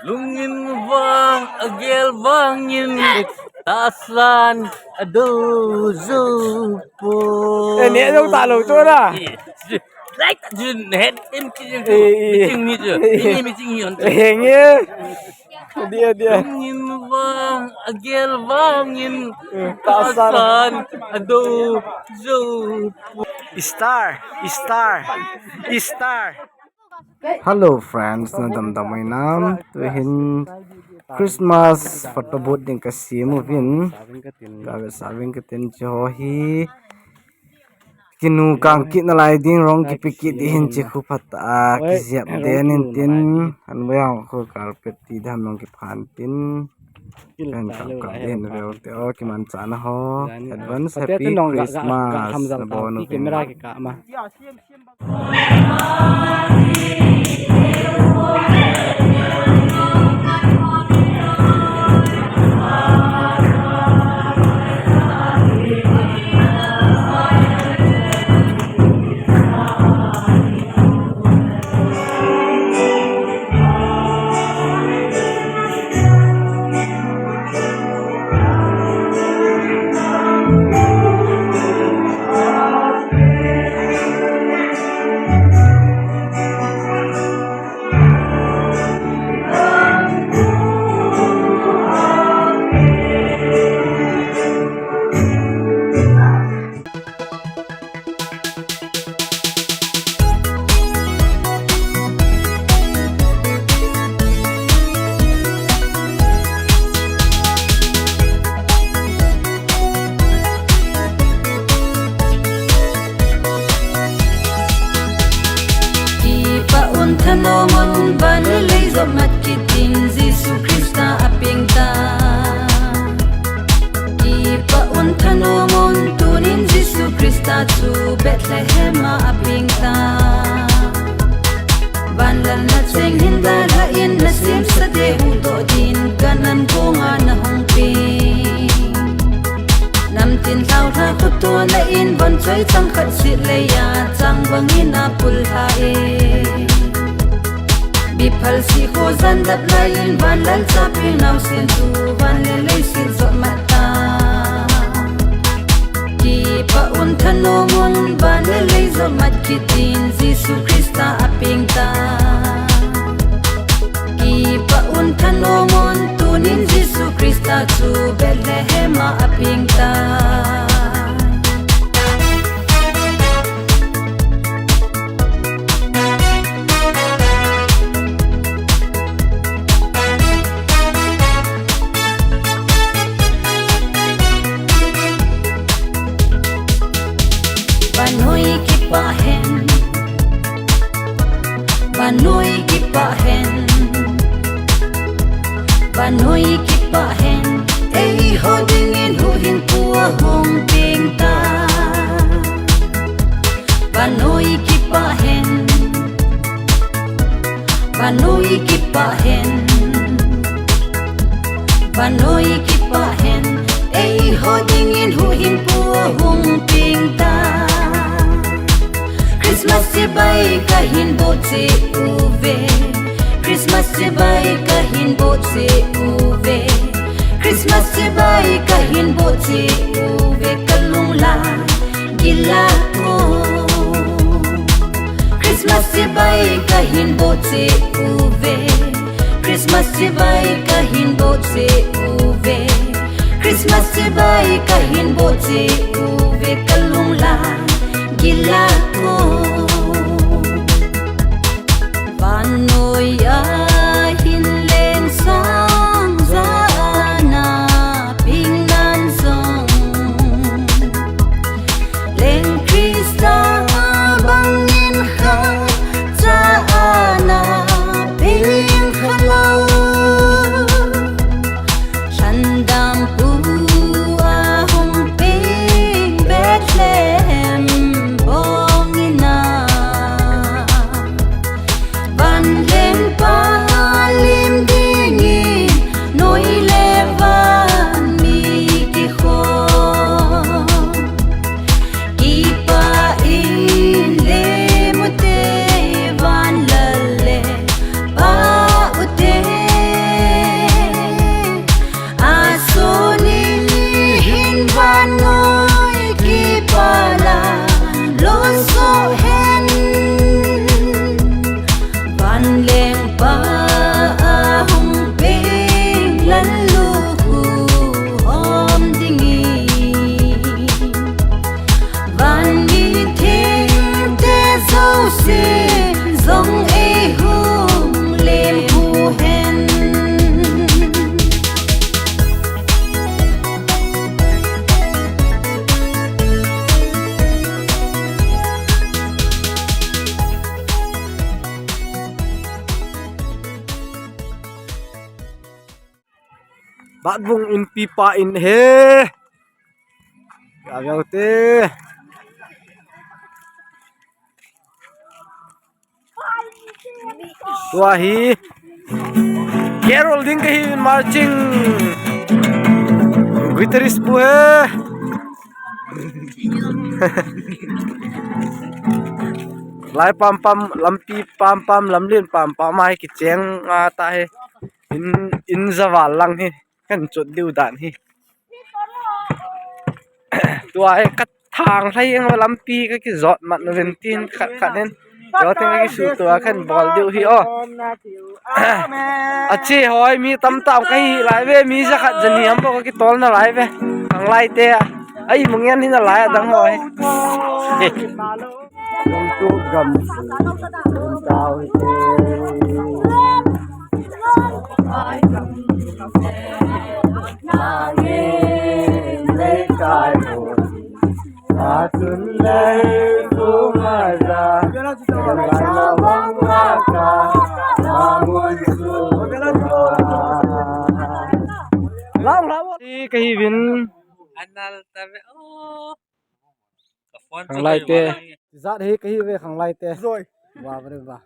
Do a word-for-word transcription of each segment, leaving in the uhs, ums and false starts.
Lungin vang, agel vangin, tahsan, ado, zo, po. Eh, ne, lo ta lo, cho na. Eh, like, jin, head, in, ki, jin, eh, eh. Meeting, meeting, eh, meeting, eh. Eh, nge. Dia, dia. Lungin vang, agel vangin, eh, tahsan, tahsan, ado, zo, po. Star, star, star. Hello friends, na damdam mai nam. Tuhin Christmas photo booth ding ka sem uvin. Ka ve sa ving ka tin cho hi. Kinu kang kit na lai ding rong kipi kit di hin chi khu phat a kisiap den in tin. An ve ang khu carpet ti dam nong kiphan tin. Kan kap kap den ve te o kiman cha na ho. Advance happy Christmas na bo nu camera ki ka ma. Kipah un, thanom un, van le lei jop mat kit in Jesu Christa a peng ta. Kipah un, thanom un, tunin Jesu Christa chu Bethlehem a a peng ta. Van lal na cheng hin dalha in, na semsa te huhdoh din, Canaan kong a na hung peng. Namtin lhaolha khotona in, von choi chang khat sit lei a, chang bangin a pul lha e. Biphal si kho jan dap lai in, van lal cha peng naosen chu, van le lei sil jop mat ta. Kipah un, thanom un, van le lei jop mat kit in Jesu Christa a peng ta. Kipah un, thanom un, tunin Jesu Christa chu Bethlehem a a peng ta. Vannoi kipah hen, vannoi kipah hen, vannoi kipah hen, eiho dingin huhhingpu ahung peng ta. Vannoi kipah hen, vannoi kipah hen, vannoi kipah hen, eiho dingin huhhingpu ahung peng ta. Christmas chibai kahin boh cheh uve, Christmas chibai kahin boh cheh uve, Christmas chibai kahin boh cheh uve, kalung la gila ko. Christmas chibai kahin boh cheh uve, Christmas chibai kahin boh cheh uve, Christmas chibai kahin boh cheh uve, kalung la gila ko. Vannoi a hin leng sang jana peng nan jong, leng Christa bangin kha jana peng kha lou. Lhandampu ahung peng Bethlehem bo. Lengpa ahung peng lallu hom dingin, van mithengte jouse jong eihung lem u hen. Batbung inpi pa in he. Ka veu te. Tua hi Carol ding kahi, marching guitarist pu he. Lai pam pam, lampi pam pam, lamlen pam pam a hi kicheng a ta hi. In, in javal lang hi. Kan chot diu dan hi. Tua hi ka thang lhai ang, lampi ka kijot mat na ven tin khat khat nen. Tua tin ka kisu tua kan bol diu hi o. A che hoi mi tam tam ka hi lai ve, mi ja khat ja ni am bo ka kitol na lai ve. Ang lai te a. Ai, mungen hi na lai a dang hoi. Tum tu gam su, tum tau hi te. Lang lang. Ti kahi vin. Anal ta ve. Oh. Khanglai te. Jat hi kahi ve khanglai te. Joi. Wa, wa, wa.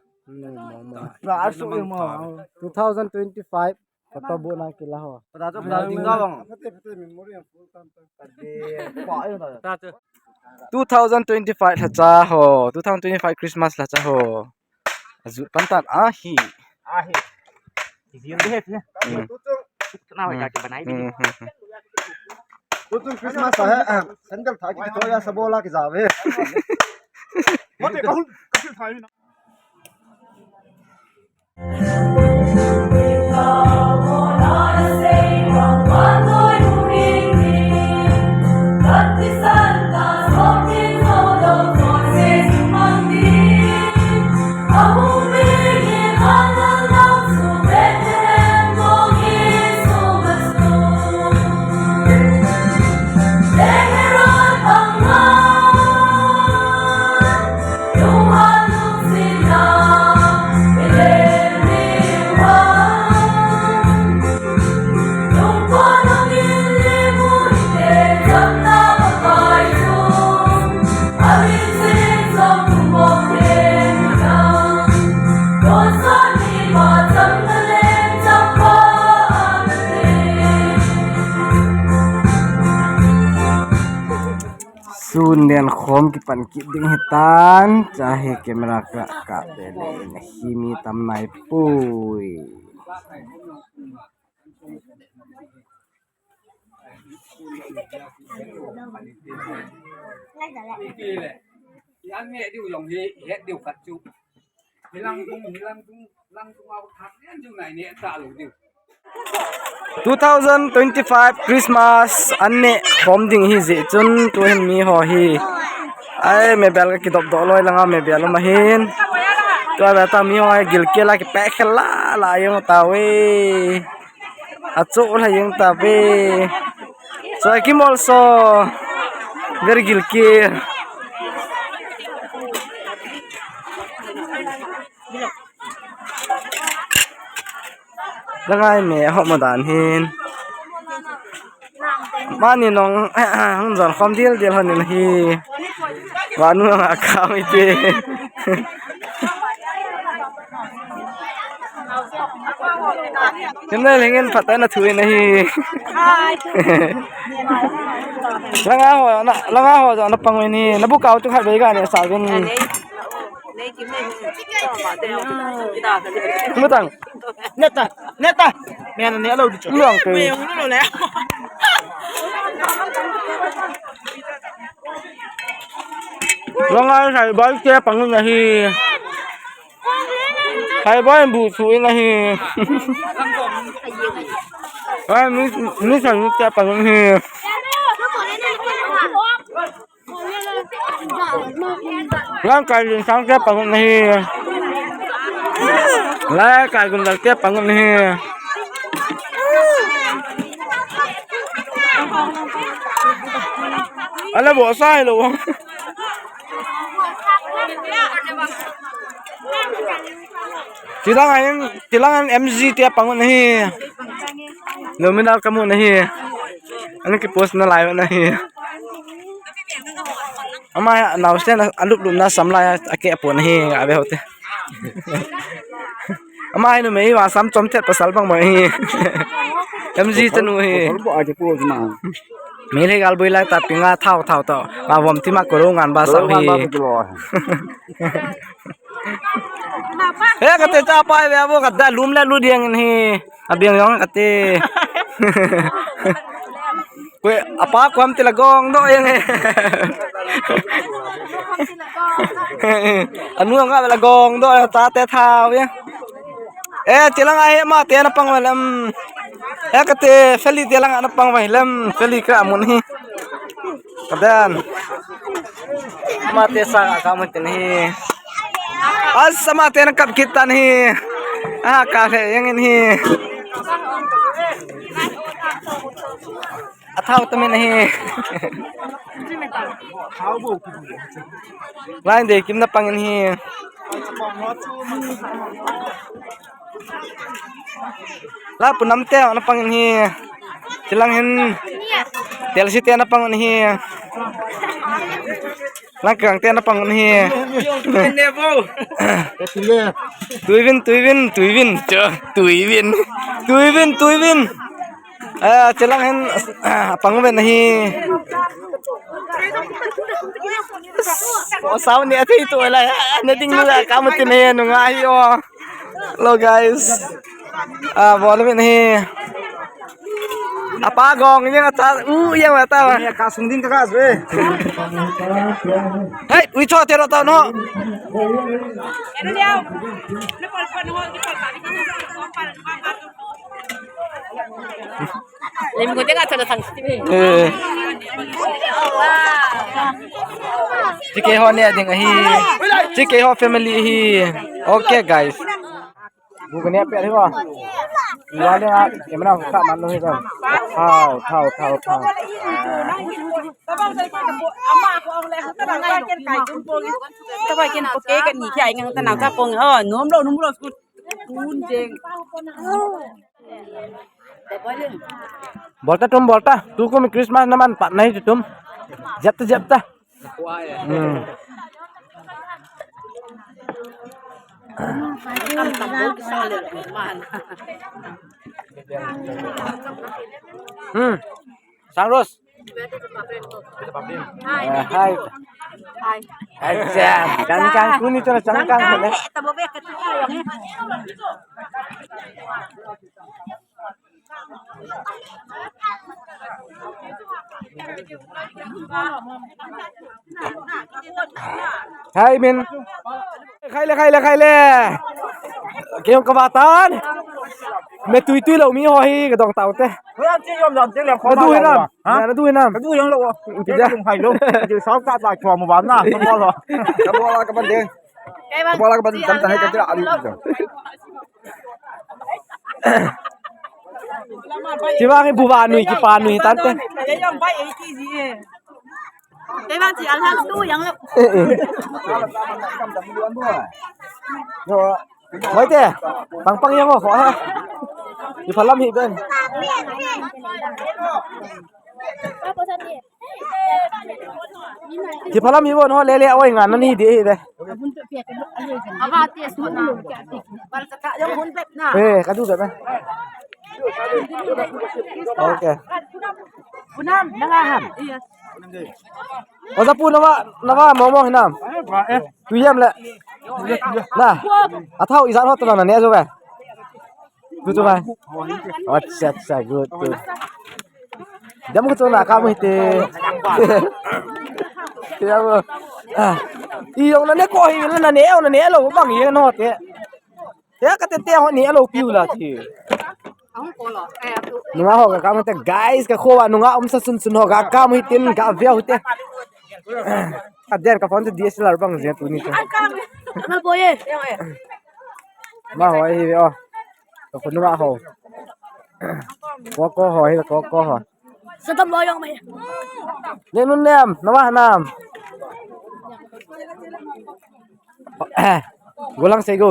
Two thousand twenty-five. Photo bu na kila ho. Photo bu na kila ho. Two thousand twenty-five lhacha ho. Two thousand twenty-five Christmas lhacha ho. Aju pantan ahi. Ahi. Kizir de he. Hmm. Kana hoi ka ke banai de. Hmm, hmm, hmm. Tutu Christmas ahi, ah, sandal tha ki to ya sabola ki jave. Mate kahul, kahul thai na. Sun len khom kipan kit ding hitan, cha hi camera ka, ka pe le na hi mi tam nai pui. Yang nge diu jong hi, het diu khat chu. Hilang tung, hilang tung, lang tung au thak, yan diu nai ne ta lu diu. Two thousand twenty-five Christmas an neh khom ding hi jeh chun tuhin mi ho hi. Ai, mebel ka kidop doh loi langa mebel um ahin. Tua bel ta mi ho hi gilkel a kipeh khel la la jeng tauve. Achu la jeng tauve. So I Kim also very gilkel. Langai me ho ma dan hin. Mani nong hung jon khom dil dil hon in hi. Vanu nga ka mi te. Kim le lengin phat na thu in hi. Langa ho na, langa ho jo na pang in hi. Na bu kau tu khat be ga ne sa vin. Mutang. Neta, neta. Mena ne lo di chu. Luang ke. Langa sai bai ke pang na hi. Hai boy bu su in ahi. Hai mi mi san ni te pa ni hi. Lang kai lin sang te pa ni hi. Lai kai gun dal te pa ni hi. Ala bo sai lo. Tilang ahin, tilang an M G te pangun ahi. Nominal kamun ahi. Ani ki post na live na hi. Ama nausen alup lup na samlai ake apon ahi, abe hote. Ama hi numei va sam chom thet pasal bang bang hi. M G chanu hi. Kol bo aje ko ma. Mele gal bui lai ta pinga thau thau tau. Ma vom ti ma koro ngan ba sa hi. He kate cha pai ve abo kate lum le lu diang in hi. Abiang yong kate. Koi apa kuam ti la gong do yang he. Anu nga la gong do ta te thau ya. Eh, tilang ahi ma te na pang lem. Eh, kate feli tilang na pang lem feli ka mun hi. Kadan. Ma te sa ka mun tin hi. As ma te na kap kit tan hi. Ah, ka he yang in hi. Athau tamin ahi. Line de kim na pangin hi. La punam te na pangin hi. Tilang hin. Telsi te na pangin hi. Langkang te na pangin hi. Tuivin, tuivin, tuivin. Tuivin. Tuivin, tuivin. Ah, chelang hen, ah, pang ve nahi. O sao ni athei to la, na ding nu la ka mu tin he nu ngai o. Hello guys. Ah, bol ve nahi. Apa gong yang ata u yang ata. Ni ka sung ding ka ka ve. Hey, ui cho te ro ta no. Lim ko tenga chana thang. Eh. Chike ho ne ding ahi. Chike ho family hi. Okay guys. Bu ko ne pe hi ba. Wa le a emna ka man lo hi ba. Thao thao thao thao. Taba ken po ke kan ni kia ngang ta na ka pong. Oh, nom lo nom lo. Bolta tum bolta. Tu kum Christmas naman pat nahi tum. Jepta jepta. Hmm. Hmm. Sangros. Eh, hai. Hai. Hai, jam. Kan kan kuni tu cang kan. Hai min. Khai le, khai le, khai le. Kei ka vatan. Me tui tui lo mi ho hi ka dong tau te. Na du hi nam. Ha? Na du hi nam. Ka du yang lo. Ti da. Hai lo. Ji sao ka ta chua mo ba na. Ka bo lo. Ka bo la ka ban de. Ka bo la ka ban dam ta hai ka ti a lu. Ti ba ngi bu ba nui ki pa nui tan te. Kei bang chi alham tu yang lo. Eh, eh. Yo, mai te, pang pang yang ho, ho ha. Iphalam hi ben. Iphalam hi bon ho le le oi ngan ni di hi de. Ava te su na. Bal ka ta yang hun bet na. Eh, ka du bet na. Okay. Punam, nanga ham. Oja pu nava, nava momo hinam. Tui yam le. Na. Athau ijat ho tala na ne jo ve. Tu tu ve. Acha, acha, good, good. Jam ko tu na ka mu hite. Ya bo. Ah. I yong na ne ko hi na ne, na ne lo bang ye no te. He ka tete ho ni alo piu la ti. Nunga ho ka kam te guys, ka khoa nunga um sa sun sun ho ka kam hi tin ka via hu te. A den ka phone te D S L R bang je tu ni te. Ana boye. Ma ho hi o. Ka khun nunga ho. Ko ko ho hi ko ko ho. Sa tam lo yong mai. Ne nun nem, na wa nam. Gulang sego.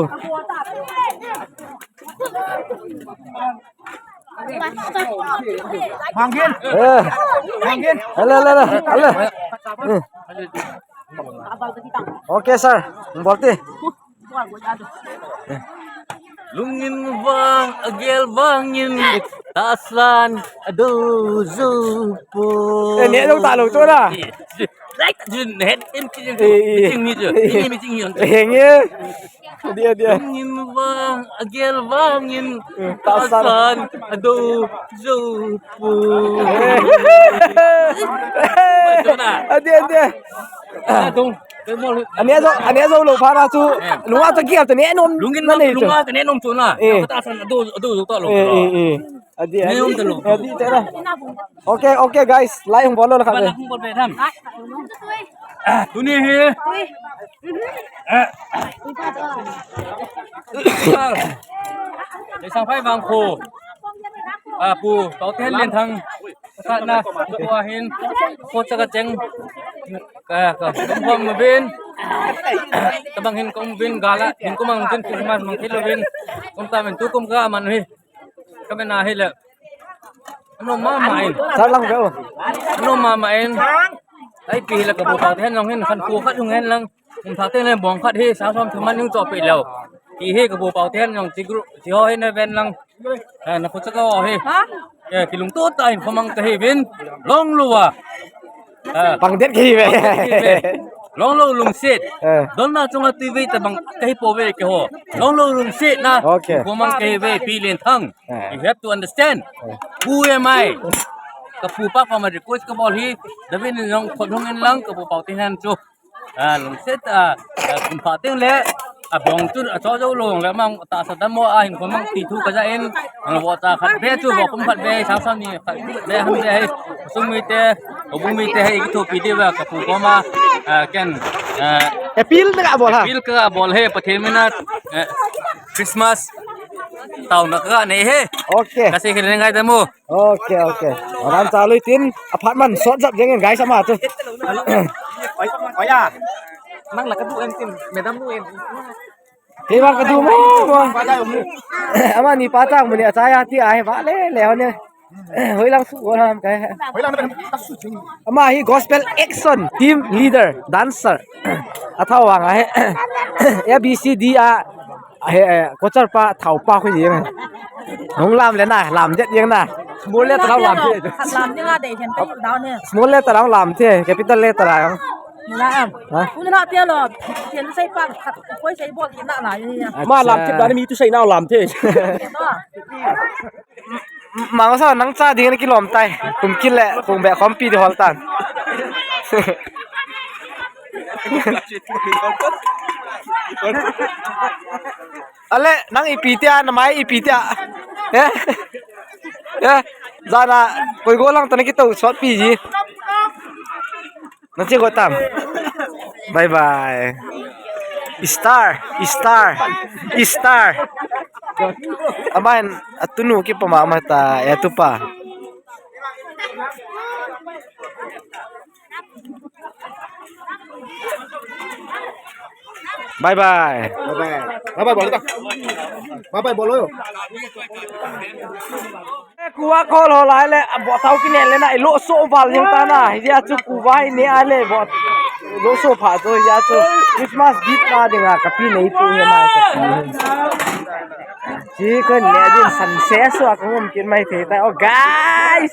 Mangin. Eh. Mangin. Ala, ala, ala, ala. Eh. Okay, sir. Bolti. Lungin vang, agel vangin, tasan, adu, zupo. Eh, ne dong ta lo chu na. Right, jin, head, in, in, Eh, eh. Meeting ni chu. Ini meeting ni. Eh, nge. Dia, dia. Lungin vang, agel vangin, Eh, tasan. Tasan, adu, zupo. Eh. Chu na. Adia, adia. Adung. Ani ajo, ani ajo lo pha na chu. Eh. Lunga chu kia chu ne nom. Lungin na nei chu. Lunga chu ne nom chu na. Eh. Tasan adu, adu, zupo lo. Eh, eh, eh. Adi, adi. Adi, tera. Okay, okay, guys. Lai hung bol lo la khat. Lai hung bol be tham. Ah, tuni hi. Eh. Sang phai vang kho. Ah, pu, tau ten len thang. Sa na, tua hin. Ko cha ka cheng. Ka, ka, kum bom bin. Tabang hin kum bin gala, hin kum ang bin Christmas mang thil bin. Kum ta men tu kum ka man hi. Ka men a hi le. Ano mama in. Sa lang ka, oh. Ano mama in. Ai pi hi le ka bu tau ten lang hin khan ku khat hung hen lang. Kum tha ten le bong khat hi sa som thu man hung cho pi leo. Pi hi ka bu pau ten lang chi group chi ho hin ven lang. Eh, na khu cha ka ho hi. Ha? Eh, kilungto tah in khomang ka hi vin. Long lo a. Eh. Pang det ka hi ve. Long lo lungset. Eh. Don na chunga tui ve tabang ka hi po ve ke ho. Long lo lungset na. Okay. Khomang ka hi ve pi len thang. Eh. You have to understand. Eh. Who am I? Ka pu pa pa ma request ka bol hi. David in long khot hung in lang ka pu pau tin han chu. A, lungset, a, a, kum pha teng le, a, bong chu, a, cho jo long le, mang, ta sa dam mo, a, hin ko mang ti thu ka ja in, a, vo ta khat be chu, vo kum khat be, sa sa ni, khat be, han be, he, sung mi te, ko bu mi te, he, ki thu pi di ba, ka pu ko ma, a, ken, a, Appeal na ka bol ha? Appeal ka bol he, Pathen mina, a, Christmas, tau na ka nei he. Okay. Kasi ka nei ngai da mo. Okay, okay. Aram chalu tin, aphat man, sot jap jeng in, guys, ama chu. Oi, oi, ya. Nang la ka du em tin, madam du em. Kei vang ka du mo, mo. Ama ni pa chang mo ni, achaya ti a he, va le, le ho ne. Hoi lang su, ho lang kai. Hoi lang na, ka su ching. Ama hi Gospel Action Team Leader, Dancer. A thau vang a he. A B C D a. He, eh, kochar pa, thau pa khu jeng. Hung lam le na, lam jet jeng na. Small letter a lam the. Lam jeng a dei then pe down he. Small letter a lam the, capital letter a. Na am. Ha? Kun na te lo, then sai pa, koi sai bol ki na la ye. Ma lam the dan mi tu sai na lam the. Mang sa nang cha ding na kilom tai. Kum kile, kum be khom pi di hol tan. Ale, nang ipi tia, na mai ipi tia. Eh? Eh? Jana, koi go lang tana kito, sot pi ji. Na che go tam. Bye bye. Star, star, star. Aman, atunu ki pa mama ta, ya tu pa. Bye bye. Bye bye. Bye bye bol ta. Bye bye bol lo. Kuva khol ho lai le, abo tau kine le na, lo so val jeng ta na. Hijeh a chu kuva hi ne a le, abo lo so pha chu, hijeh a chu Christmas gift na dinga, ka pi nei tu he na, ka pi. Chi ko ne din san se so a ka ngom kin mai thei ta. Oh, guys.